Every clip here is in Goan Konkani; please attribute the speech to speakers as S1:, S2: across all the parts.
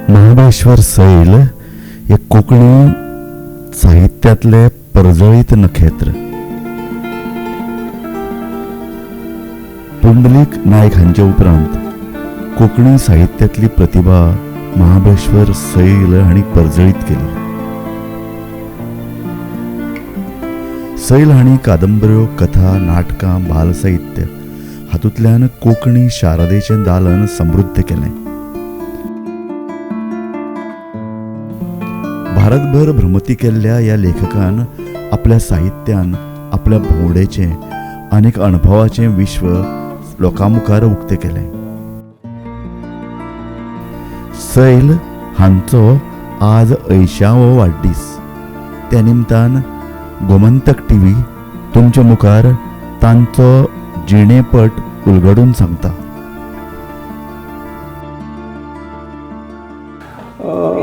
S1: महाबळेश्वर सैल हे कोंकणी साहित्यांतले परजळीत नखेत्र. पुंडलीक नायक हांचे उपरांत कोंकणी साहित्यांतली प्रतिभा महाबळेश्वर सैल हांणी परजळीत केली. सैल हांणी कादंबऱ्यो, कथा, नाटकां, बालसाहित्य हातूंतल्यान कोंकणी शारदेचें दालन समृद्ध केलें. भारतभर भ्रमती केल्ल्या ह्या लेखकान आपल्या साहित्यान आपल्या भोंवडेचें आनीक अणभवाचें विश्व लोकां मुखार उक्तें केलें. सैल हांचो आज अंयशावो वाडदीस. त्या निमतान गोमंतक टीव्ही तुमच्या मुखार तांचो जिणेपट उलगडून सांगता.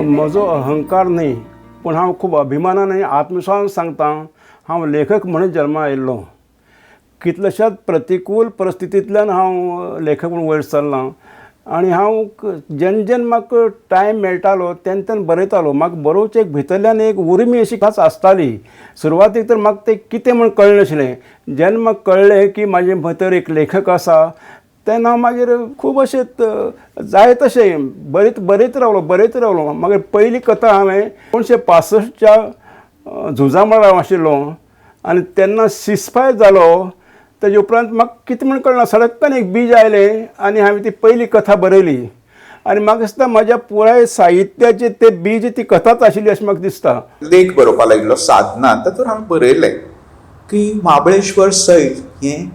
S2: म्हजो अहंकार न्हय, पूण हांव खूब अभिमानान आनी आत्मविश्वासान सांगता, हांव लेखक म्हणून जल्मा आयिल्लो. कितल्याशाच प्रतिकूल परिस्थितींतल्यान हांव लेखक म्हणून वयर सरलां आनी हांव जेन्ना जेन्ना म्हाका टायम मेळटालो तेन्ना तेन्ना बरयतालो. म्हाका बरोवचें एक भितरल्यान एक उर्मी अशी खास आसताली. सुरवातीक तर म्हाका तें कितें म्हूण कळनाशिल्लें. जेन्ना म्हाका कळ्ळें की म्हाजे भितर एक लेखक आसा तेन्ना हांव मागीर खूब अशें जाय तशें बरयत रावलो बरयत रावलो. मागीर पयली कथा हांवें 1965च्या झुजा मळार हांव आशिल्लो आनी तेन्ना सिसफायर जालो. तेजे उपरांत म्हाका कितें म्हूण कळना, सडकन एक बीज आयलें आनी हांवें ती पयली कथा बरयली आनी म्हाका दिसता म्हज्या पुराय साहित्याचें तें बीज ती कथाच आशिल्ली अशें म्हाका दिसता.
S3: लेख बरोवपाक लागिल्लो साधना, तातूंत हांवें बरयलें की महाबळेश्वर सैल हें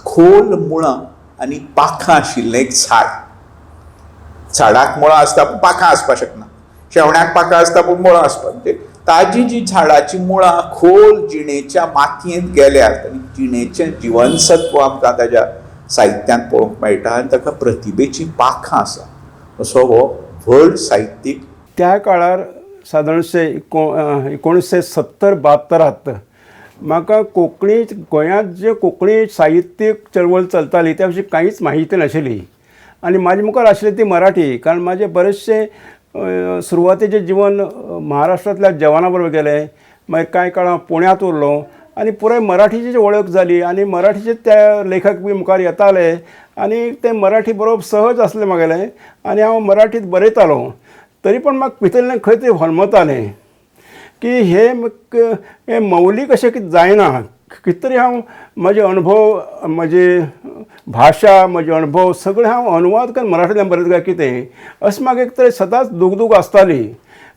S3: खोल मुळां आनी पाखां आशिल्लें एक झाड. झाडाक मुळां आसता पूण पाखां आसपाक शकना, शेवण्याक पाखां आसता पूण मुळां आसपाक, म्हणजे ताजी जी झाडाची मुळां खोल जिणेच्या मातयेंत गेल्यात आनी जिणेचें जिवनसत्व आमकां ताज्या साहित्यांत पळोवंक मेळटा आनी ताका प्रतिभेचीं पाखां आसा. असो हो व्हड साहित्यीक.
S2: त्या काळार सादारणशे 1970-72 म्हाका कोंकणी गोंयांत जे कोंकणी साहित्यीक चळवळ चलताली त्या विशीं कांयच म्हायती नाशिल्ली आनी म्हाजे मुखार आशिल्ली ती मराठी. कारण म्हाजे बरेचशे सुरवातेचें जिवन महाराष्ट्रांतल्या जवाना बरोबर गेलें. मागीर कांय काळ हांव पुण्यांत उरलो आनी पुराय मराठीची वळख जाली आनी मराठीचे त्या लेखक बी मुखार येताले आनी तें मराठी बरोवप सहज आसलें म्हागेलें आनी हांव मराठीत बरयतालो. तरी पण म्हाका भितरल्यान खंय तरी होलमतालें की हें मौलीक अशें कितें जायना. कितें तरी हांव म्हजे अणभव, म्हजी भाशा, म्हजे अणभव सगळे हांव अनुवाद करून मराठींतल्यान बरयता काय कितें अशें म्हाका एक तरी सदांच दुगदूग आसताली.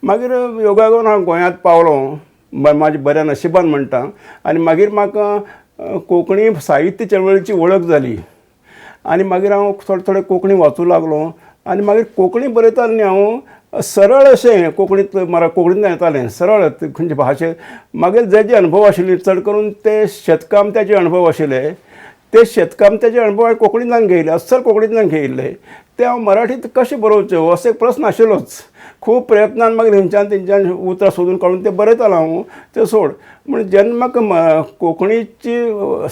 S2: मागीर योगायोगान हांव गोंयांत पावलो, म्हाज्या बऱ्या नशिबान म्हणटा. आनी मागीर म्हाका कोंकणी साहित्य चळवळीची वळख जाली आनी मागीर हांव थोडे थोडे कोंकणी वाचूं लागलो आनी मागीर कोंकणी बरयतालो न्ही हांव सरळ अशें कोंकणींत कोंकणींतल्यान येतालें सरळ खंयचे भाशे. मागीर जे जे अणभव आशिल्ले चड करून ते शेतकामत्याचे अणभव आशिल्ले, ते शेतकामत्याचे अणभव हांवें कोंकणींतल्यान घेयले, अस्सल कोंकणींतल्यान घेयिल्ले. ते हांव मराठींत कशें बरोवचें असो एक प्रस्न आशिल्लोच. खूब प्रयत्नान मागीर हेंच्यान तेंच्यान उतरां सोदून काडून तें बरयतालो हांव, तें सोड. पूण जेन्ना म्हाका कोंकणीची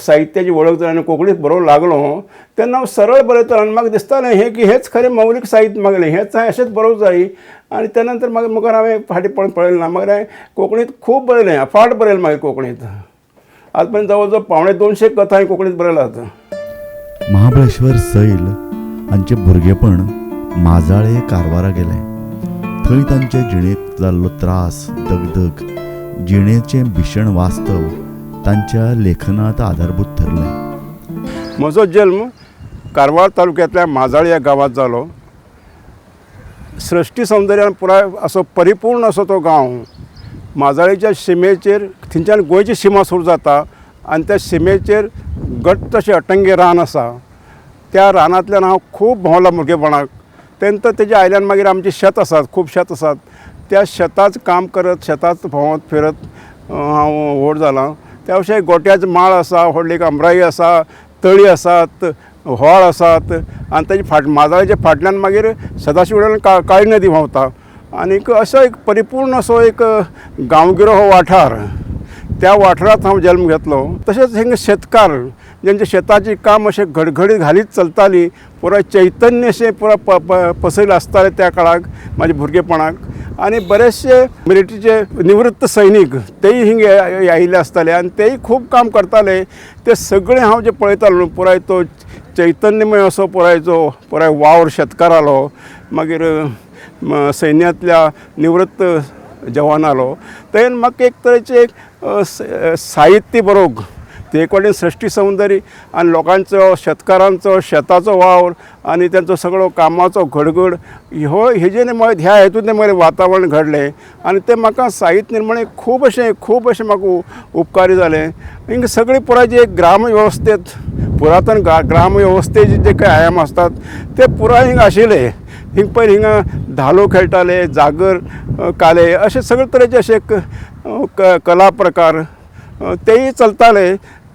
S2: साहित्याची वळख जाली आनी कोंकणीत बरोवंक लागलो तेन्ना हांव सरळ बरयतालो आनी म्हाका दिसतालें हें की हेंच खरें मौलीक साहित्य म्हागेलें, हेंच हांवें अशेंच बरोवंक जाय. आनी त्या नंतर मागीर मुखार हांवें फाटीं पळयलें ना. मागीर हांवें कोंकणींत खूब बरयलें, अफाट बरयलें मागीर कोंकणींत. आज पर्यंत जवळ जवळ 175 कथा हांवें कोंकणींत बरयल्यात.
S1: महाबळेश्वर सैल हांचें भुरगेपण माजाळे कारवारा गेलें. थंय तांचे जिणेंत जाल्लो त्रास, दगदग, जिणेचें भीशण वास्तव तांच्या लेखनांत आधारभूत थरलें.
S2: म्हजो जल्म कारवार तालुक्यांतल्या माजाळे ह्या गांवांत जालो. सृश्टी सौंदर्यान पुराय असो परिपूर्ण असो तो गांव. माजाळेच्या शिमेचेर थंयच्यान गोंयची शिमा सुरू जाता आनी त्या शिमेचेर घट्ट अशें अटंगें रान आसा. त्या रानांतल्यान हांव खूब भोंवलां भुरगेपणाक. तेन्ना तेज्या आयल्यान मागीर आमचें शेत आसात, खूब शेत आसात. त्या शेतांत काम करत, शेतांत भोंवत फिरत हांव व्हड जालां. त्या विशीं गोट्याचो माळ आसा, व्हडली एक आमराई आसा, तळी आसात, व्हाळ आसात आनी तेजे फाट माजाळेच्या फाटल्यान मागीर सदाशिव वयल्यान काळी नदी व्हांवता आनीक असो एक परिपूर्ण असो एक गांवगिरो हो वाठार. त्या वाठारांत हांव जल्म घेतलो. तशेंच हिंगा शेतकार, जेंचे शेताची काम अशें घडघडीत घालीत चलताली, पुराय चैतन्य अशें पुराय पसयलें आसतालें त्या काळाक म्हाज्या भुरगेपणाक. आनी बरेचशे मिलिटरीचे निवृत्त सैनीक तेय हिंग आयिल्ले आसताले आनी तेय खूब काम करताले. ते सगळें हांव जें पळयतालो न्हू, पुराय तो चैतन्यमय असो पुराय जो पुराय वावर शेतकारालो, मागीर सैन्यांतल्या निवृत्त जवानालो, तेन म्हाका एक तरेचें एक साहित्य बरोवंक ते एक वाटेन सृश्टी सौंदर्य आनी लोकांचो शेतकारांचो शेताचो वावर आनी तेंचो सगळो कामाचो घडघड हो हेजेर ह्या हेतून म्हजें वातावरण घडलें आनी तें म्हाका साहित्य निर्मणेक खूब अशें खूब अशें म्हाका उपकारी जालें. हिंगा सगळी पुराय जी एक ग्राम वेवस्थेंत पुरातन ग्राम वेवस्थेचे जे कांय आयाम आसतात ते पुराय हिंगा आशिल्ले. हिंग पयलीं हिंगा धालो खेळटाले, जागर, काले अशे सगळे तरेचे अशे कला प्रकार तेय चलताले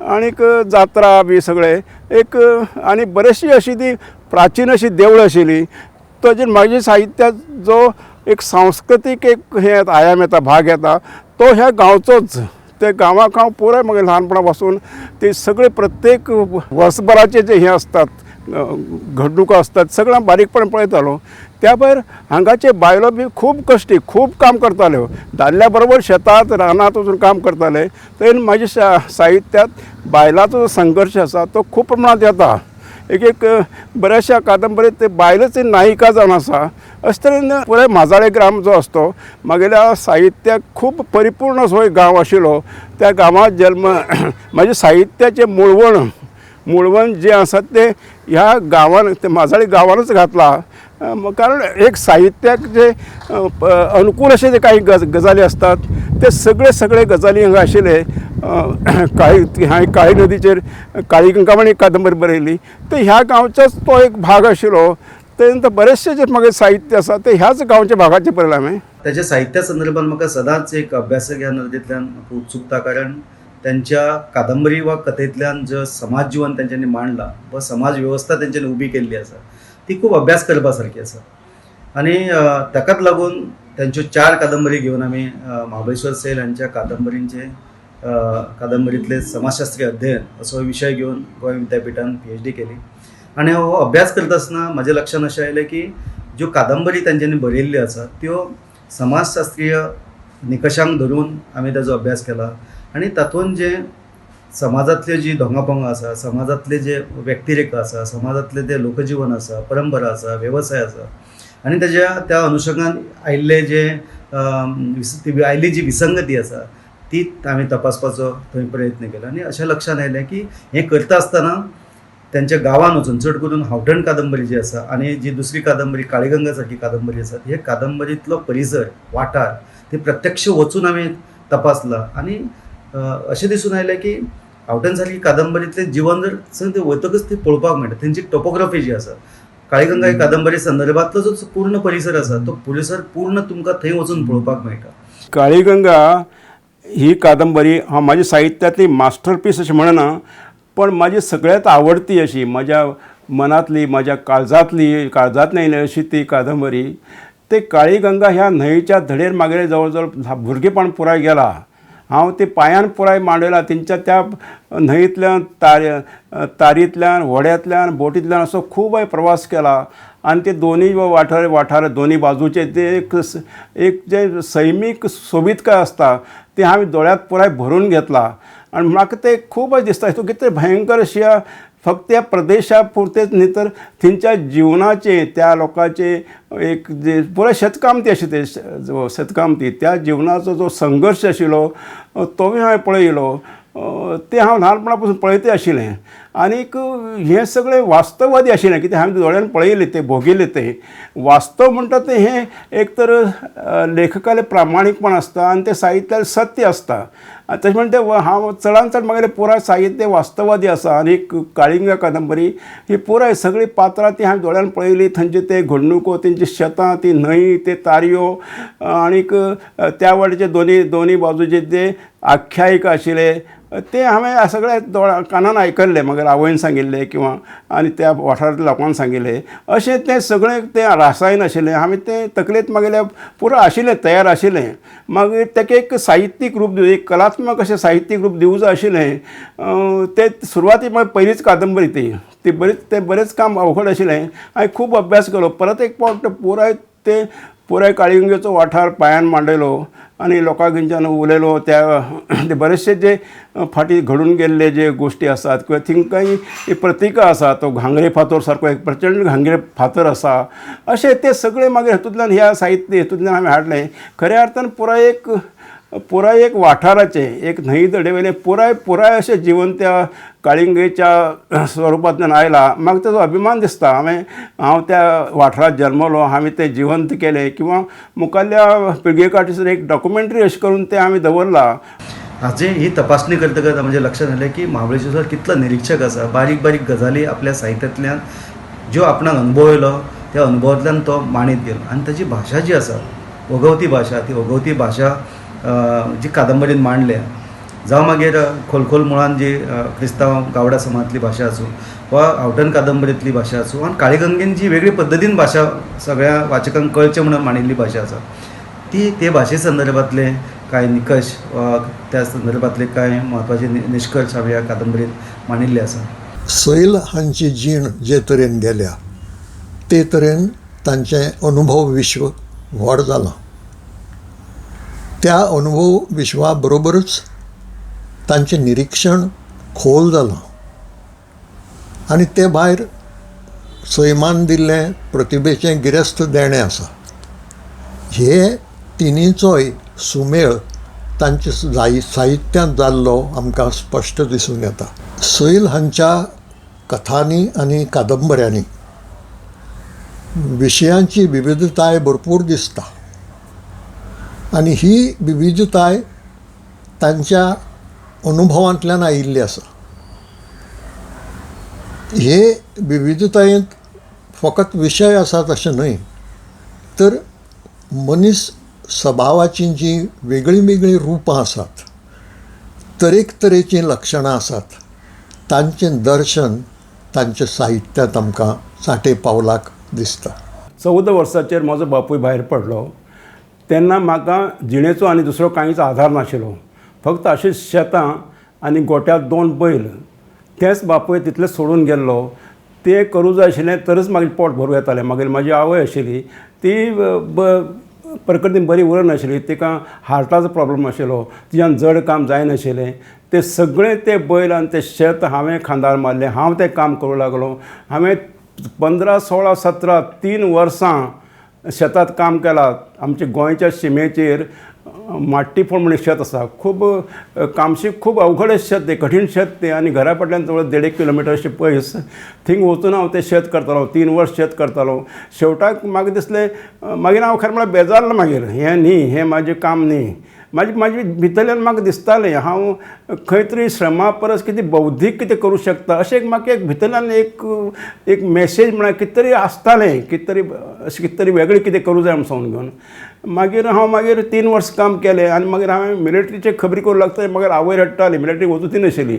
S2: आनीक जात्रा बी सगळे एक आनी बरेचशी अशी ती प्राचीन अशी देवळां आशिल्लीं. ताजेर म्हाजे साहित्यांत जो एक सांस्कृतीक एक हें आयाम येता, भाग येता, तो ह्या गांवचोच. ते गांवाक हांव पुराय म्हगे ल्हानपणा पासून ते सगळे प्रत्येक वर्सभराचे जे हें आसतात घडणुको आसतात सगळ्या बारीकपणान पळयतालो. त्या भायर हांगाचे बायलो बी खूब कश्टी, खूब काम करताल्यो, दादल्या बरोबर शेतांत रानांत वचून काम करताले. थंय म्हाज्या साहित्यांत बायलांचो जो संघर्श आसा तो खूब प्रमाणांत येता. एक एक बऱ्याचशा कादंबरीत ते बायलच नायिका जावन आसा. अशे तरेन पुराय माजाळे ग्राम जो आसा तो म्हागेल्या साहित्याक खूब परिपूर्ण असो एक गांव आशिल्लो. त्या गांवांत जल्म म्हाज्या साहित्याचें मुळवण मुळवण जें आसा तें ह्या गांवान, ते माजाळे गांवानूच घातलां. कारण एक साहित्याक जे अनुकूल अशे जे कांय गजाली आसतात ते सगळे सगळे गजाली हांगा आशिल्ले. काळी हांवें काळी नदीचेर काळी गंगा म्हण एक कादंबरी बरयली, ते ह्या गांवचोच तो एक भाग आशिल्लो. ते नंतर बरेचशे जे म्हागे साहित्य आसा ते ह्याच गांवच्या भागाचेर बरयलां हांवें.
S4: ताच्या साहित्या संदर्भात म्हाका सदांच एक अभ्यासक ह्या नदरेंतल्यान म्हाका उत्सुकता, कारण त्यांच्या कादंबरी वा कथेंतल्यान जो समाज जिवन तेंच्यांनी मांडलां वा समाज वेवस्था तेंच्यांनी उबी केल्ली आसा ती खूब अभ्यास करपा सारकी आसा. आनी ताकाच लागून तेंच्यो 4 कादंबरी घेवन आमी महाबळेश्वर सैल हांच्या कादंबरींचे कादंबरींतले समाजशास्त्रीय अध्ययन असो विशय घेवन गोंय विद्यापिठान PhD केली. आनी हो अभ्यास करता आसतना म्हाज्या लक्षांत अशें आयलें की ज्यो कादंबरी तेंच्यांनी बरयल्ल्यो आसा त्यो समाजशास्त्रीय निकशांक धरून आमी ताजो अभ्यास केला आनी तातूंत जे समाजांतल्यो जी धोंगापोंगां आसा, समाजांतले जे व्यक्तिरेखा आसा, समाजांतलें तें लोकजिवन आसा, परंपरा आसा, वेवसाय आसा आनी ताज्या त्या अनुशंगान आयिल्ले जे आयिल्ली जी विसंगती आसा ती आमी तपासपाचो थंय प्रयत्न केलो. आनी अशें लक्षांत आयलें की हें करता आसतना तेंच्या गांवांत वचून चड करून हावठण कादंबरी जी आसा आनी जी दुसरी कादंबरी काळीगंगा सारकी कादंबरी आसा, हे कादंबरींतलो परिसर वाठार ते प्रत्यक्ष वचून आमी तपासला आनी अशें दिसून आयलें की हावठण सारकी कादंबरींतलें जिवन जर थंय वतकच ती पळोवपाक मेळटा. तेंची टोपोग्राफी जी आसा, काळीगंगा ही कादंबरी संदर्भांतलो जो पूर्ण परिसर आसा तो परिसर पूर्ण तुमकां थंय वचून पळोवपाक मेळटा.
S2: काळीगंगा ही कादंबरी हांव म्हाज्या साहित्यांतली मास्टरपीस अशें म्हणना, पण म्हाजी सगळ्यांत आवडती अशी म्हज्या मनांतली, म्हज्या काळजांतली, काळजांतल्यान येयली अशी ती कादंबरी. ते काळीगंगा ह्या न्हंयेच्या धडेर मागीर जवळ जवळ भुरगेपण पुराय गेला. हांव ते पांयान पुराय मांडयला तेंच्या त्या न्हंयेंतल्यान, तारींतल्यान, व्हड्यांतल्यान, बोटींतल्यान असो खूब हांवें प्रवास केला. आनी ते दोनूय वाठार वाठार दोनूय बाजूचे ते एक एक जे सैमीक सोबीतकाय आसता ती हांवें दोळ्यांत पुराय भरून घेतला. आनी म्हाका तें खूब दिसता हितून कितें भयंकर अशी फक्त त्या प्रदेशा पुरतेच न्ही तर थंयच्या जिवनाचें, त्या लोकांचें एक जे पुराय शेतकामती अशें ते शेतकामती त्या जिवनाचो जो संघर्श आशिल्लो तोवूय हांवें पळयलो. तें हांव ल्हानपणा पासून पळयतय आशिल्लें. आनीक हें सगळें वास्तववादी आशिल्लें, कित्याक हांवें दोळ्यान पळयलें तें, भोगिल्लें तें. वास्तव म्हणटा तें हें एक तर लेखकालें प्रामाणीकपण आसता आनी तें साहित्याक सत्य आसता. तशें म्हणटा तें हांव चडान चड म्हागेलें पुराय साहित्य वास्तववादी आसा. आनी काळिंगा कादंबरी ही पुराय सगळीं पात्रां ती हांवें दोळ्यान पळयली, थंयचे ते घडणुको, तेंची शेतां, ती न्हंय, ते तारयो आनीक त्या वाटेचे दोनी दोनी बाजूचे ते आख्यायिका आशिल्ले, तें हांवें सगळें दोळ्या कानान आयकल्लें, मागीर आवयन सांगिल्लें किंवां आनी त्या वाठारांतल्या लोकांक सांगिल्लें. अशें तें सगळें तें रासायन आशिल्लें, हांवें तें तकलेंत मागीर पुरो आशिल्लें, तयार आशिल्लें. मागीर ताका एक साहित्यीक रूप दिवं, एक कलात्मक अशें साहित्यीक रूप दिवं जाय आशिल्लें. तें सुरवाती मागीर पयलीच कादंबरी ती, ती बरीच तें बरेंच काम अवघड आशिल्लें. हांवें खूब अभ्यास केलो, परत एक फावट पुराय तें पुराय काळिंगेचो वाठार पांयान मांडयलो आनी लोकां कडच्यान उलयलो. त्या ते बरेचशे जे फाटीं घडून गेल्ले जे गोश्टी आसात किंवा थिंग प्रतिकां आसा, तो घांगरे फातर सारको एक प्रचंड घांगरे फातर आसा, अशें तें सगळें मागीर हातूंतल्यान ह्या साहित्य हेतूंतल्यान हांवें हाडलें. खऱ्या अर्थान पुराय एक वाठाराचें एक न्हंय धडेवयलें पुराय पुराय अशें जिवन त्या काळिंगेच्या स्वरुपांतल्यान आयला. म्हाका ताजो अभिमान दिसता. हांव त्या वाठारांत जल्मलो, हांवें तें जिवंत केलें किंवां मुखारल्या पिळगे खातीर एक डॉक्युमेंटरी अशें करून तें हांवें दवरलां.
S4: हाजे ही तपासणी करतकच म्हज्या लक्षांत आयलें की महाबळेश्वर सर कितलो निरिक्षक आसा, बारीक बारीक गजाली आपल्या साहित्यांतल्यान ज्यो आपणाक अनुभव येयलो त्या अनुभवांतल्यान तो मांडीत गेलो. आनी ताजी भाशा जी आसा ओघवती भाशा, ती ओघवती भाशा जी कादंबरीन मांडल्या, जावं मागीर खोलखोल मुळान जी क्रिस्तांव गावडा समाजांतली भाशा आसूं वा हावठण कादंबरींतली भाशा आसूं, आनी काळीगंगेन जी वेगळी पद्दतीन भाशा सगळ्या वाचकांक कळचें म्हणून मांडिल्ली भाशा आसा, ती ते भाशे संदर्भांतले कांय निकश वा त्या संदर्भांतले कांय म्हत्वाचे निश्कर्श हांवें ह्या कादंबरींत मांडिल्ले आसा.
S5: सैल हांची जीण जे तरेन गेल्या ते तरेन तांचें अनुभव विश्व व्हड जालां. त्या अनुभव विश्वा बरोबरच तांचें निरिक्षण खोल जालां आनी ते भायर सैमान दिल्लें प्रतिभेचें गिरेस्त देणें आसा. हे तिनीचोय सुमेळ तांच्या साहित्यांत जाल्लो आमकां स्पश्ट दिसून येता. सैल हांच्या कथांनी आनी कादंबऱ्यांनी विशयांची विविधताय भरपूर दिसता आनी ही विविधताय तांच्या अनुभवांतल्यान आयिल्ली आसा. हे विविधतायेंत फकत विशय आसात अशें न्हय, तर मनीस सभावाचीं जीं वेगळीं वेगळीं रुपां आसात, तरेकतरेचीं लक्षणां आसात, तांचें दर्शन तांच्या साहित्यांत आमकां चांटे पावलाक दिसता.
S2: 14 वर्सांचेर म्हजो बापूय भायर पडलो तेन्ना म्हाका जिणेचो आनी दुसरो कांयच आधार नाशिल्लो. फक्त अशीच शेतां आनी गोट्याक 2 बैल, तेंच बापूय तितलें सोडून गेल्लो. तें करूं जाय आशिल्लें तरच मागीर पोट भरूं येतालें. मागीर म्हाजी आवय आशिल्ली ती प्रकृतीन बरी उरनाशिल्ली, तिका हार्टाचो प्रॉब्लम आशिल्लो, तिच्यान जड काम जायनाशिल्लें. ते सगळें ते बैल आनी तें शेत हांवें खांदार मारलें, हांव तें काम करूं लागलो. हांवें 15, 16, 17 3 वर्सां शेतांत काम केलां. आमच्या गोंयच्या शिमेचेर माट्टीफोंड म्हणून शेत आसा, खूब कामशीक, खूब अवघड शेत तें, कठीण शेत तें. आनी घरा फाटल्यान जवळ 1.5 किलोमिटर अशें पयस थिंग वचून हांव तें शेत करतालो. 3 वर्स शेत करतालो. शेवटाक म्हाका दिसलें, मागीर हांव खरें म्हळ्यार बेजारलो. मागीर हें न्ही, हें म्हाजें काम न्ही. म्हाजी म्हाजी भितरल्यान म्हाका दिसतालें हांव खंय तरी श्रमा परस कितें बौद्धीक कितें करूं शकता अशें एक म्हाका एक भितरल्यान एक एक मॅसेज म्हळ्यार कितें तरी आसतालें, कितें तरी अशें कितें तरी वेगळें कितें करूं जाय म्हूण सांगून घेवन मागीर हांव मागीर 3 वर्स काम केलें. आनी मागीर हांवें मिलिट्रीचे खबरी करूं लागतकीर मागीर आवय रडटाली, मिलिट्री वचूं दिनाशिल्ली,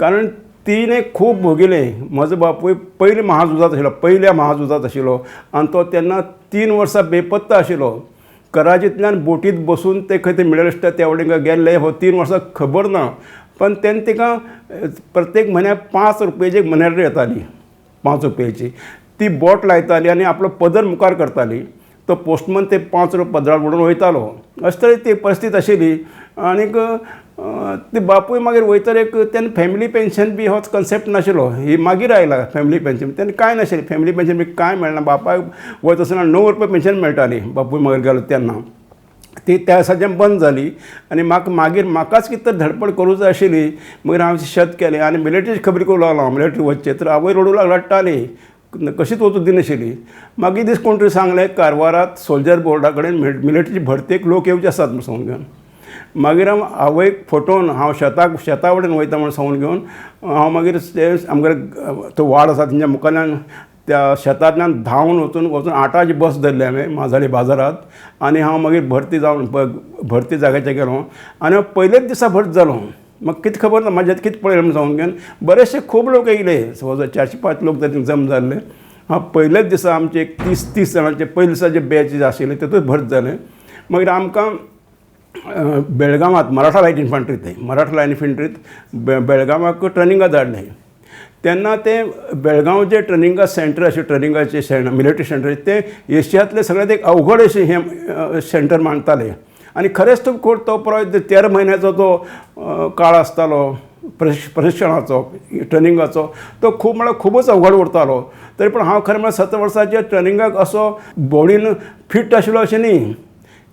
S2: कारण तिणें खूब भोगिलें. म्हजो बापूय पयल्या महाझुजांत आशिल्लो, पयल्या महाझुजांत आशिल्लो आनी तो तेन्ना 3 वर्सां बेपत्ता आशिल्लो. कराचींतल्यान बोटींत बसून ते खंय ते मिडल इस्टाक त्या वटेन गेल्ले, हो 3 वर्सां खबर ना. पण तेन्ना तिका प्रत्येक म्हयन्याक 5 रुपयाची एक मनी येताली, 5 रुपयाची ती बोट लायताली आनी आपलो पदर मुखार करताली. तो पोस्टमन ते 5 रुपया पदरार उडोवन वयतालो. अशे तरेन ती परिस्थिती आशिल्ली. आनीक ती बापूय मागीर वयतर एक तेन्ना फॅमिली पेन्शन बी होच कन्सेप्ट नाशिल्लो, ही मागीर आयला फॅमिली पेन्शन. तेन्ना कांय नाशिल्लें, फॅमिली पेन्शन बी कांय मेळना. बापायक वयता आसतना 9 रुपया पेन्शन मेळटाली बापूय मागीर गेलो तेन्ना. ती त्या दिसाच्यान बंद जाली. आनी म्हाका मागीर म्हाकाच कितें तरी धडपड करूं जाय आशिल्ली. मागीर हांवें शेत केलें आनी मिलिट्रीची खबरी करूं लागलो हांव. मिलिट्री वचचें तर आवय रडूं लागली, रडटाली, कशीच वचूं दिनाशिल्ली. मागीर दीस कोण तरी सांगलें कारवारात सोल्जर बोर्डा कडेन मिलिट्रीची भरतेक लोक येवचे आसात म्हूण सांगून घेवन मागीर हांव आवयक फटोवन हांव शेता वटेन वयता म्हूण सांगून घेवन हांव मागीर ते आमगेर तो वाड आसा तेंच्या मुखाल्यान त्या शेतांतल्यान धांवन वचून वचून 8ची बस धरली हांवें माजाळी बाजारांत. आनी हांव मागीर भरती जावन भरती जाग्याचेर गेलो आनी हांव पयलेच दिसा भरती जालो. म्हाका कितें खबर ना म्हाज्या कितें पळयलें म्हूण सांगून घेवन बरेचशे खूब लोक येयले, जवळ 400-5 लोक थंय जम जाल्ले. हांव पयल्याच दिसा आमचे एक 30 जाणांचे पयल्या दिसा जे बॅच आशिल्ले तेतूंत भरत जालें. मागीर आमकां बेळगांवांत मराठा लायट इन्फंट्रीत, मराठा लायट इन्फंट्रीत बेळगांवाक ट्रेनिंगाक धाडलें. तेन्ना तें बेळगांव जें ट्रेनिंगा सेंटर आशिल्लें, ट्रेनिंगाचें मिलिटरी सेंटर, तें एशियांतलें सगळ्यांत एक अवघड अशें हें सेंटर मानताले. आनी खरेंच तो तो पुराय 13 म्हयन्याचो तो काळ आसतालो प्रशिक्षणाचो, ट्रेनिंगाचो, तो खूब म्हळ्यार खुबूच अवघड उरतालो. तरी पूण हांव खरें म्हळ्यार 17 वर्सांच्या ट्रेनिंगाक असो बॉडीन फिट आशिल्लो अशें न्ही,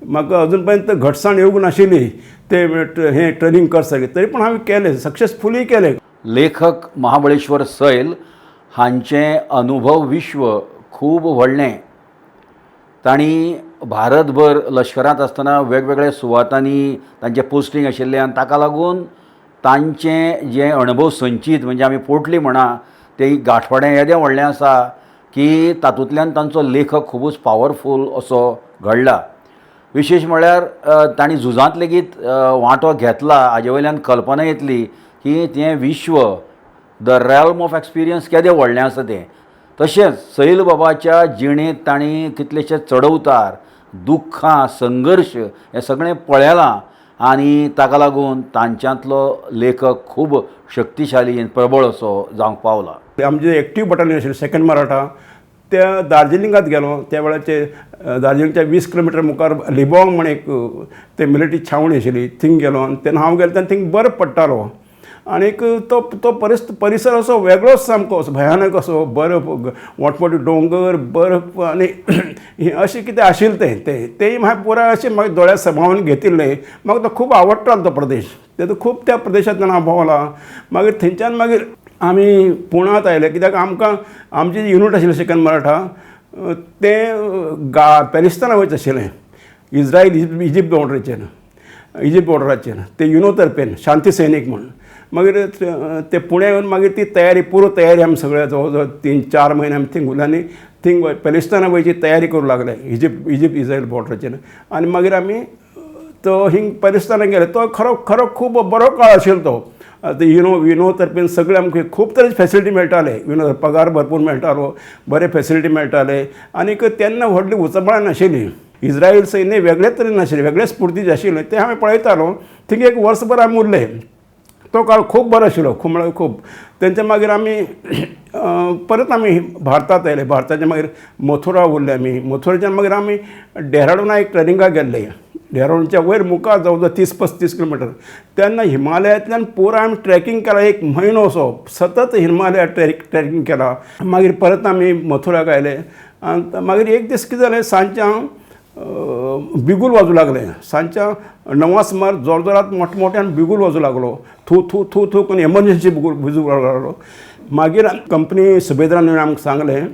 S2: म्हाका अजून पर्यंत घटसाण येवंक नाशिल्ली ते हें ट्रेनिंग करसारकें, तरी पूण हांवें केलें, सक्सेसफुली केलें.
S6: लेखक महाबळेश्वर सैल हांचें अनुभव विश्व खूब व्हडलें. तांणी भारतभर लश्करांत आसतना वेगवेगळ्या सुवातांनी तांचें पोस्टींग आशिल्लें आनी ताका लागून तांचें जें अणभव संचीत म्हणजे आमी पोटली म्हणा तें गांठवडें येदें व्हडलें आसा की तातूंतल्यान तांचो लेखक खुबूच पावरफूल असो घडला. विशेश म्हळ्यार तांणी झुजांत लेगीत वांटो घेतला हाजे वयल्यान कल्पना येतली की तें विश्व, the realm of experience केदें व्हडलें आसा तें. तशेंच सैल बाबाच्या जिणेंत तांणी कितलेशे चडउतार, दुख्खां, संघर्श हें सगळें पळयलां आनी ताका लागून तांच्यांतलो लेखक खूब शक्तिशाली आनी प्रबळ असो जावंक पावला.
S2: आमचे एक्टीव बटालियन आशिल्लें सेकंड मराठा, त्या दार्जिलिंगांत गेलो. त्या वेळाचेर दार्जिलिंगच्या 20 किलोमिटर मुखार लिबोंग म्हण एक ते मिलिटरी छावणी आशिल्ली, थिंग गेलो. आनी तेन्ना हांव गेलो तेन्ना थिंग बर्फ पडटालो आनीक तो तो परिसर असो वेगळोच सामको असो भयानक असो, बर्फ, मोठमोठे दोंगर, बर्फ आनी हें अशें कितें आशिल्लें तें तें तेंय म्हाका पुराय अशें म्हाका दोळ्यार समावन घेतिल्लें. म्हाका तो खूब आवडटालो तो प्रदेश, तेजो खूब त्या प्रदेशांतल्यान हांव भोंवलां. मागीर थंयच्यान मागीर आमी पुण्यांत आयले, कित्याक आमकां आमची युनीट आशिल्लें सेकंड मराठा तें पॅलिस्ताना वयच आशिल्लें, इज्रायल इजिप्ट बॉर्डरीचेर, इजिप्ट बॉर्डराचेर ते युनो तर्फेन शांती सैनीक म्हूण. मागीर ते पुण्या येवन मागीर ती तयारी, पूर्व तयारी आमी सगळे जवळ जवळ 3-4 म्हयने आमी थिंग उरले आनी थिंग पॅलिस्ताना वयची तयारी करूं लागले, इजिप्ट इज्रायल बॉर्डराचेर. आनी मागीर आमी तो हिंग पॅलिस्ताना गेले. तो खरो खरो खूब बरो काळ आशिल्लो तो. आतां युनो तर्फेन सगळें आमकां खूब तरेचे फेसिलिटी मेळटाले, युनो पगार भरपूर मेळटालो, बरे फेसिलिटी मेळटाले आनीक तेन्ना व्हडली उचंबळां नाशिल्ली. इज्रायल सैन्य वेगळेच तरेन आशिल्लें, वेगळेच स्फुर्तीचें आशिल्लें, तें हांवें पळयतालो. थिंग एक वर्सभर आमी उरले. तो काळ खूब बरो आशिल्लो, खूब म्हळ्यार खूब. तेंच्या मागीर आमी परत आमी भारतांत आयले. भारताच्या मागीर मथुरा उरले आमी. मथुराच्यान मागीर आमी डेहराडूना एक ट्रेनिंगाक गेल्ले. डेहराडूनच्या वयर मुखार जवळ जवळ 30-35 किलोमिटर. तेन्ना हिमालयांतल्यान पुराय आमी ट्रेकिंग केला, एक म्हयनो असो सतत हिमालया ट्रेकिंग केला. मागीर परत आमी मथुराक आयले. आनी मागीर एक दीस कितें जालें, सांजचें हांव बिगूल वाजूं लागलें. सांजच्या 9 सुमार जोर जोरात मोठ्या मोठ्यान बिगूल वाजूं लागलो, थू थू थू थू करून एमर्जन्सी बिगूल वाजूं लागलो. मागीर कंपनी सुबेदारान आमकां सांगलें,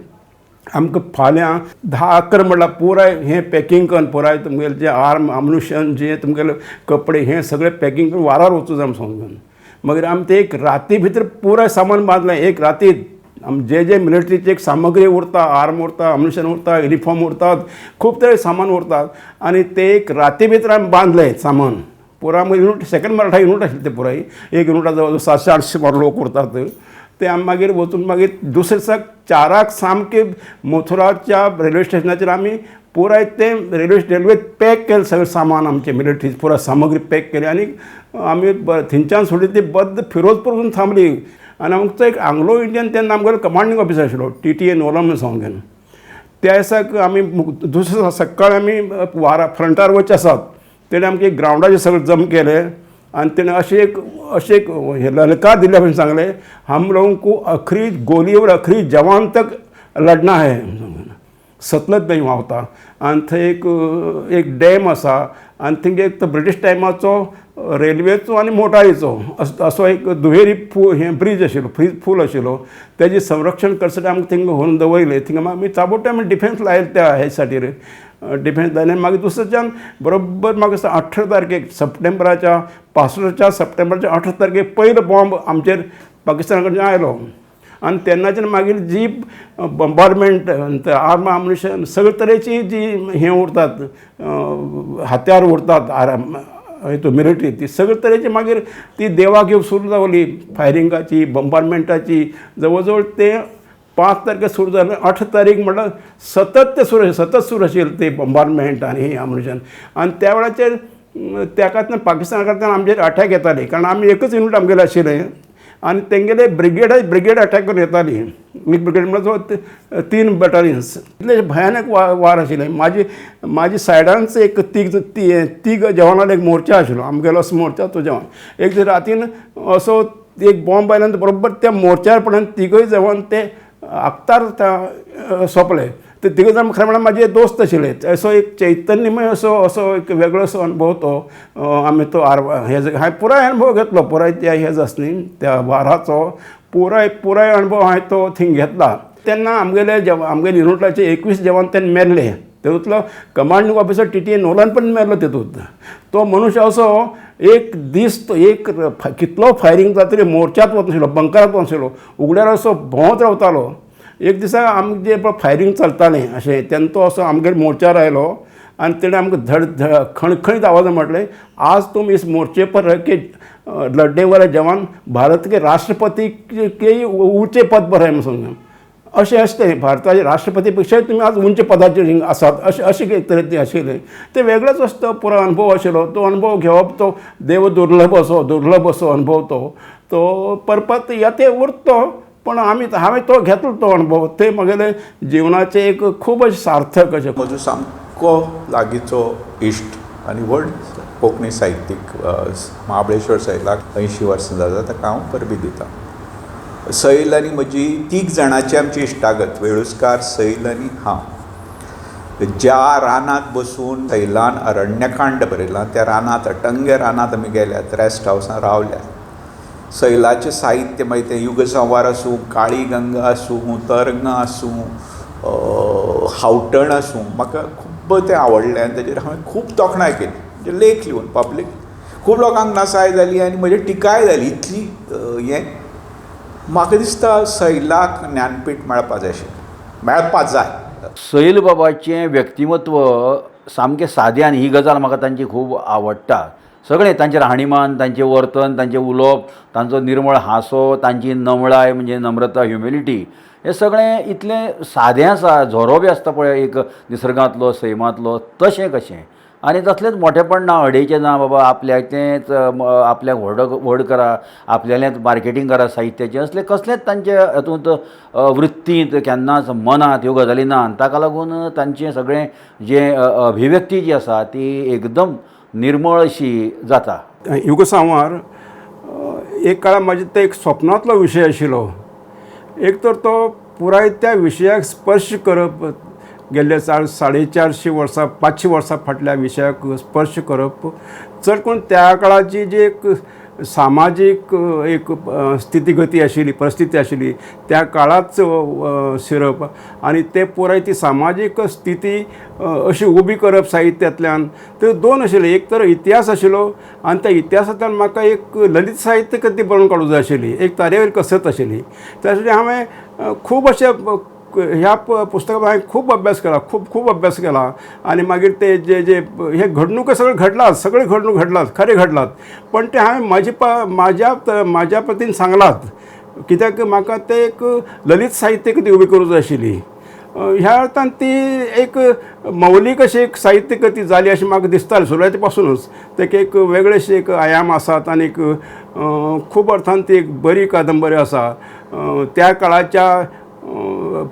S2: आमकां फाल्यां 10-11 म्हळ्यार पुराय हें पॅकींग करून पुराय तुमगेलें जें आर्म आम्युनिशन जें तुमगेले कपडे हें सगळें पॅकींग करून वारार वचूं जाय सांगून. मागीर आमी तें एक राती भितर पुराय सामान बांदलें. एक रातीत जे जे मिलिटरीची एक सामग्री उरता, आर्म उरता, आम्युनिशन उरता, युनिफॉर्म उरतात, खूब तरे सामान उरतात आनी ते एक राती भितर आमी बांदलें सामान पुराय. आमकां युनिट सेकंड मराठा युनिट आशिल्लें तें पुराय एक युनिटा जवळ जवळ 700-800 सुमार लोक उरतात. ते आमी मागीर वचून मागीर दुसरे दिसाक 4 सामकें मथुराच्या रेल्वे स्टेशनाचेर आमी पुराय तें रेल्वे पॅक केलें सगळें सामान आमचें मिलिटरी पुराय सामग्री पॅक केली आनी आमी थंयच्यान सोडली ती बद्द फिरोजपूर वचून थांबली. आनी आमचो एक आंग्लो इंडियन तेन्ना आमगेलो कमांडींग ऑफिसर आशिल्लो, TTA Nolan म्हणून सांगून. त्या दिसाक आमी दुसरे दिसा सकाळी आमी वारा फ्रंटार वचचे आसात तेणें आमचे ग्रावंडाचेर सगळें जम केलें आनी तेणें अशें एक ललकार दिल्ल्या भशेन सांगलें, हम लोगों को आखरी गोली और आखरी जवान तक लढना है. सतलज न्हंय व्हांवता आनी थंय एक डॅम आसा आनी थंय एक तो ब्रिटीश टायमाचो रेल्वेचो आनी मोटारीचो असो एक दुहेरी हें ब्रीज आशिल्लो, पूल आशिल्लो. तेजें संरक्षण करसाठी आमकां थिंगा व्हरून दवरिल्लें. थिंगा आमी चाबोटे आमी डिफेन्स लायले त्या हे खातीर डिफेन्स लायले. मागीर दुसऱ्याच्यान बरोबर म्हाका दिसता 18 तारखेक सप्टेंबराच्या 65 सप्टेंबराच्या 18 तारखेक पयलो बॉम्ब आमचेर पाकिस्ताना कडच्यान आयलो. आनी तेन्नाच्यान मागीर जी बॉम्बार्डमेंट, आर्म आम्युनिशन सगळे तरेची जी हें उरतात, हत्यार उरतात, हितून मिलिटरी ती सगळे तरेची मागीर ती देवाक येवंक सुरू जाली फायरिंगाची, बंबार्डमेंटाची. जवळ जवळ ते 5 तारखेर सुरू जालें, 8 तारीख म्हणल्यार सतत ते सुरू, सतत सुरू आशिल्लें ते बंबार्डमेंट आनी अम्युनिशन. आनी त्या वेळाचेर त्या पाकिस्ताना कडल्यान आमचेर अटॅक येताले, कारण आमी एकच युनीट आमगेलें आशिल्लें आनी तेंगेले ब्रिगेड ब्रिगेड अटॅक करून येताली. एक ब्रिगेड म्हणल्यार 3 बटालियन्स. इतले भयानक वार आशिल्ले. म्हाजी म्हाजी सायडानच एक तीग जवानालो एक मोर्चा आशिल्लो, आमगेलो असो मोर्चा तो जवान. एक दीस रातीन असो एक बॉम्ब आयलो आनी बरोबर त्या मोर्चार पडून तिगूय जवान ते आक्तार सोंपले. ते तिगूय जाण खरें म्हणल्यार म्हाजे दोस्त आशिल्ले. असो एक चैतन्यमय असो असो एक वेगळो असो अणभव तो आमी तो हे हांवें पुराय अणभव घेतलो, पुराय त्या हे जासनी त्या वाराचो पुराय पुराय अणभव हांवें तो थंय घेतला. तेन्ना आमगेले आमगेले युनिटाचे 21 जवान तेन्ना मेल्ले. तेतूंतलो कमांडींग ऑफिसर TT Nolan पण मेल्लो तेतूंत. तो मनुष्य असो एक दीस तो एक कितलो फायरींग जाता तरी मोर्चात वचनाशिल्लो, बंकरात वचनाशिल्लो, उगड्यार असो भोंवत रावतालो. एक दिसा आमचे पळय फायरींग चलतालें अशें तेन्ना तो असो आमगेर मोर्चार आयलो आनी तेणें आमकां धड धड खणखणीत आवाजान म्हटलें, आज तुम इस मोर्चे पर रह के लड़ने वाले जवान भारत के राष्ट्रपती के ऊंचे पद पर है म्हणून. अशें आसलें भारताचे राष्ट्रपती पेक्षाय तुमी आज उंच पदाचेर आसात अशें अशें एक तरेन आशिल्लें. तें वेगळोच असो पुरो अणभव आशिल्लो. तो अणभव घेवप तो देव दुर्लभ असो, दुर्लभ असो अणभव तो तो परपत या ते उरतो. पण आमी हांवें तो घेतलो तो अणभव, ते म्हगेले जिवनाचें एक खूब अशें सार्थक अशें.
S3: म्हजो सामको लागींचो इश्ट आनी व्हड कोंकणी साहित्यीक महाबळेश्वर सैलाक 80 वर्सां जाता, ताका हांव परबीं दितां. सैल आनी म्हजी 3 जाणांची आमची इश्टागत, वेळुस्कार, सैल आनी हांव. ज्या रानांत बसून सैलान अरण्यकांड बरयलां त्या रानांत, अटंग्य रानांत आमी गेल्यात, रेस्ट हावसान रावल्यात. सैलाचें साहित्य मागीर तें युगसंवार आसूं, काळी गंगा आसूं, तरंगां आसूं, हावटण आसूं, म्हाका खूब्ब तें आवडलें आनी ताजेर हांवें खूब तोखणाय केली. म्हणजे लेख लिवन पब्लीक खूब लोकांक नसाय जाली आनी म्हजी टिकाय जाली इतली. हें म्हाका दिसता सैलाक ज्ञानपीठ मेळपा जाय आशिल्लें, मेळपा जाय.
S6: सैल बाबाचें व्यक्तिमत्व सामकें सादें आनी ही गजाल म्हाका तांची खूब आवडटा. सगळें तांचें राहणीमान, तांचें वर्तन, तांचें उलोवप, तांचो निर्मळ हांसो, तांची नमळाय म्हणजे नम्रता, ह्युमिलिटी, हें सगळें इतलें सादें आसा. झरो बी आसता पळय एक निसर्गांतलो, सैमांतलो, तशें कशें. आनी तसलेंच मोठेपण ना, अडेचें ना, बाबा आपल्याचेंच आपल्याक व्हड व्हड करा, आपल्यालेंच मार्केटींग करा साहित्याचें, असलें कसलेंच तांचे हातूंत वृत्तींत केन्नाच मनांत ह्यो गजाली ना. आनी ताका लागून तांचें सगळें जें अभिव्यक्ती जी आसा ती एकदम निर्मळ अशी जाता.
S2: युगसांवार एक काळार म्हाजे ते एक स्वप्नांतलो विशय आशिल्लो. एक तर तो पुराय त्या विशयाक स्पर्श करप, गेल्ले 450 वर्सां 500 वर्सां फाटल्या विशयाक स्पर्श करप, चड करून त्या काळाची जी एक सामाजीक एक स्थितीगती आशिल्ली, परिस्थिती आशिल्ली त्या काळांत शिरप आनी ते पुराय ती सामाजीक स्थिती अशी उबी करप साहित्यांतल्यान. ते दोन आशिल्ले, एक तर इतिहास आशिल्लो आनी त्या इतिहासांतल्यान म्हाका एक ललित साहित्य कृती बरोवन काडूंक जाय आशिल्ली, एक तारेवयर कसरत आशिल्ली. त्या साठी हांवें खूब अशे ह्या पुस्तकाचो हांवें खूब अभ्यास केला, खूब खूब अभ्यास केला. आनी मागीर ते जे जे हे घडणुको सगळे घडलात, सगळे घडणूक घडलात, खरें घडलात, पण ते हांवें म्हाज्या म्हाज्या पतीन सांगलात, कित्याक म्हाका ते एक ललित साहित्य कृती उबी करूंक जाय आशिल्ली. ह्या अर्थान ती एक मौलीक अशी एक साहित्य कृती जाली अशें म्हाका दिसतालें सुरवाती पासुनूच. तेका एक वेगळेशे एक आयाम आसात आनी खूब अर्थान ती एक बरी कादंबरी आसा. त्या काळाच्या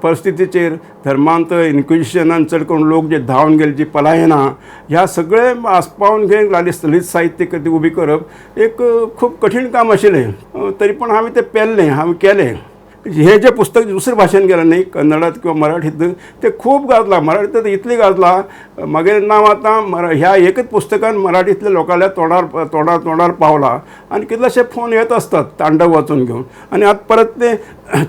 S2: परिस्थितीचेर धर्मांतर, इन्क्विजिशनान चड करून लोक जे धांवन गेले, जी पलायनां, ह्या सगळें आस्पावन घेवन ललित साहित्य कृती उबी करप एक खूब कठीण काम आशिल्लें. तरी पण हांवें तें पेल्लें, हांवें केलें. हे जे पुस्तक दुसरे भाशेन गेलें न्ही, कन्नडात किंवा मराठींत, तें खूब गाजलां. मराठींत तर इतलें गाजलां, मागीर नांव आतां ह्या एकच पुस्तकान मराठींतल्या लोकांल्या तोंडार तोंडार तोंडार पावलां आनी कितलेशे फोन येत आसतात तांडव वाचून घेवन. आनी आतां परत तें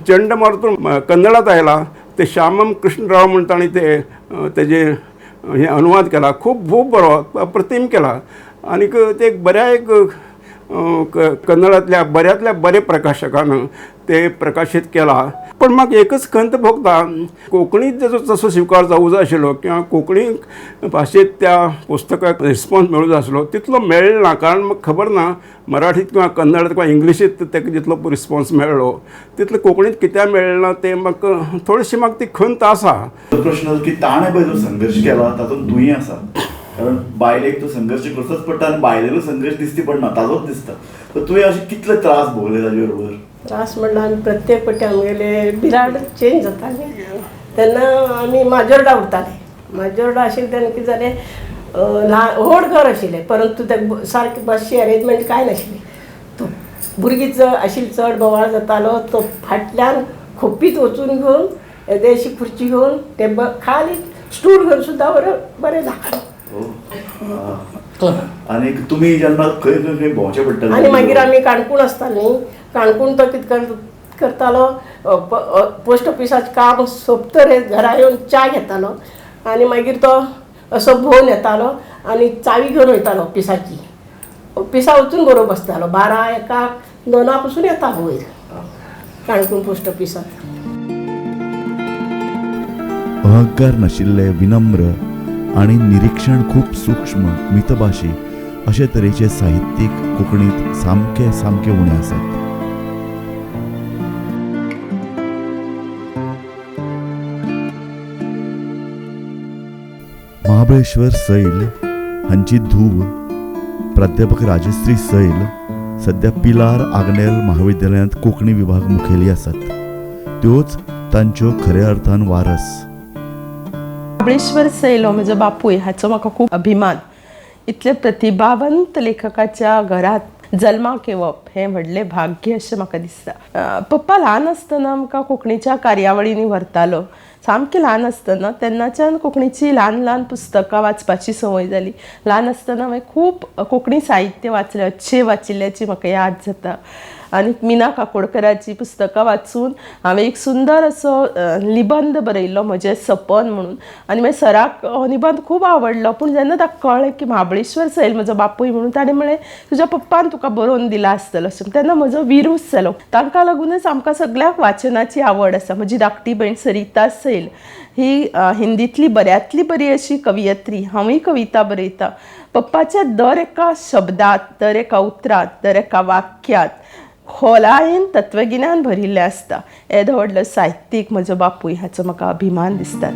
S2: चंडमारुत कन्नडात आयलां, ते श्यामम कृष्णराव म्हूण ताणें ते तेजे हे अनुवाद केला, खूब खूब बरो अप्रतीम केला. आनीक ते एक बऱ्या एक कन्नडांतल्या बऱ्यांतल्या बऱ्या प्रकाशकान ते प्रकाशीत केला. पण म्हाका एकच खंत भोगता, कोंकणीत ताजो तसो स्विकार जावूं जाय आशिल्लो किंवा कोंकणी भाशेंत त्या पुस्तकाक रिस्पोन्स मेळूं जाय आसलो तितलो मेळ्ळो ना. कारण म्हाका खबर ना मराठीत किंवा कन्नडात किंवा इंग्लिशींत ताका जितलो रिस्पोन्स मेळ्ळो तितलो कोंकणीत कित्याक मेळ्ळो ना तें म्हाका थोडीशी म्हाका ती खंत आसा.
S1: प्रश्न की ताणें पळय जो संघर्श केला तातूंत तूंय आसा, कारण बायलेक तो संघर्श करचोच पडटा आनी बायलेलो संघर्श दिसती पडना, ताजोच दिसता. तर तुवें अशे कितले त्रास भोगले ताजे बरोबर?
S7: त्रास म्हणल्यार आमी प्रत्येक पट्टी आमगेले बिराड चेंज जाताले तेन्ना आमी माजोर्डा उरताले. माजोर्डा आशिल्लें तेन्ना कितें जालें, ल्हान व्हड घर आशिल्लें परंतु ते सारकें बसची अरेंजमेंट कांय नाशिल्ली. तो भुरगीं चड आशिल्ली, चड बोवाळ जातालो, तो फाटल्यान खोपीत वचून घेवन येदेशी खुर्ची घेवन टेबल खाली स्टूल घेवन सुद्दां बरें बरें जाता.
S1: आनी तुमी जेन्ना खंय खंय खंय भोंवचें पडटालें?
S7: आनी मागीर आमी काणकोण आसतालीं न्ही, काणकोण तो कितें करतालो, पोस्ट ऑफिसाचें काम सोंपतरे घरा येवन च्या घेतालो आनी मागीर तो असो भोंवन येतालो आनी चावी घेवन वयतालो ऑफिसाची. ऑफिसा वचून बरोबर बसतालो 12, 1, 2 पसून येता वयर काणकोण पोस्ट ऑफिसांत.
S1: अहंकार नाशिल्ले, विनम्र आनी निरीक्षण खूब सूक्ष्म, मितभाशी अशे तरेचे साहित्यीक कोंकणीत सामके सामके उणे आसात. महाबळेश्वर सैल हांची धूव प्राध्यापक राजश्री सैल सद्या पिलार आग्नेल महाविद्यालयांत कोंकणी विभाग मुखेली आसात. त्योच तांच्यो खऱ्या अर्थान वारस.
S8: महाबळेश्वर सैल हो म्हजो बापूय, हाचो म्हाका खूब अभिमान. इतले प्रतिभावंत लेखकाच्या घरात जल्माक येवप हें व्हडलें भाग्य अशें म्हाका दिसता. पप्पा ल्हान आसतना आमकां कोंकणीच्या कार्यावळींनी व्हरतालो. सामकें ल्हान आसतना तेन्नाच्यान कोंकणीची ल्हान ल्हान पुस्तकां वाचपाची संवय जाली. ल्हान आसतना हांवें खूब कोंकणी साहित्य वाचलें, अच्छे वाचिल्ल्याची म्हाका याद जाता. आनी मीना काकोडकराची पुस्तकां वाचून हांवें एक सुंदर असो निबंद बरयल्लो, म्हजें सपन म्हणून. आनी मागीर सराक हो निबंद खूब आवडलो. पूण जेन्ना ताका कळ्ळें की महाबळेश्वर सैल म्हजो बापूय म्हणून, ताणें म्हणलें तुज्या पप्पान तुका बरोवन दिला आसतलो अशें. तेन्ना म्हजो विरूस जालो. तांकां लागूनच आमकां सगळ्यांक वाचनाची आवड आसा. म्हजी धाकटी भयण सरिता सैल ही हिंदींतली बऱ्यांतली बरी अशी कवियत्री. हांवूय कविता बरयता. पप्पाच्या दर एका शब्दांत, दर एका उतरांत, दर एका वाक्यांत खोलायेन तत्वगिन्यान भरिल्लें आसता. येदो व्हडलो साहित्यीक म्हजो बापूय, हाचो म्हाका अभिमान दिसता.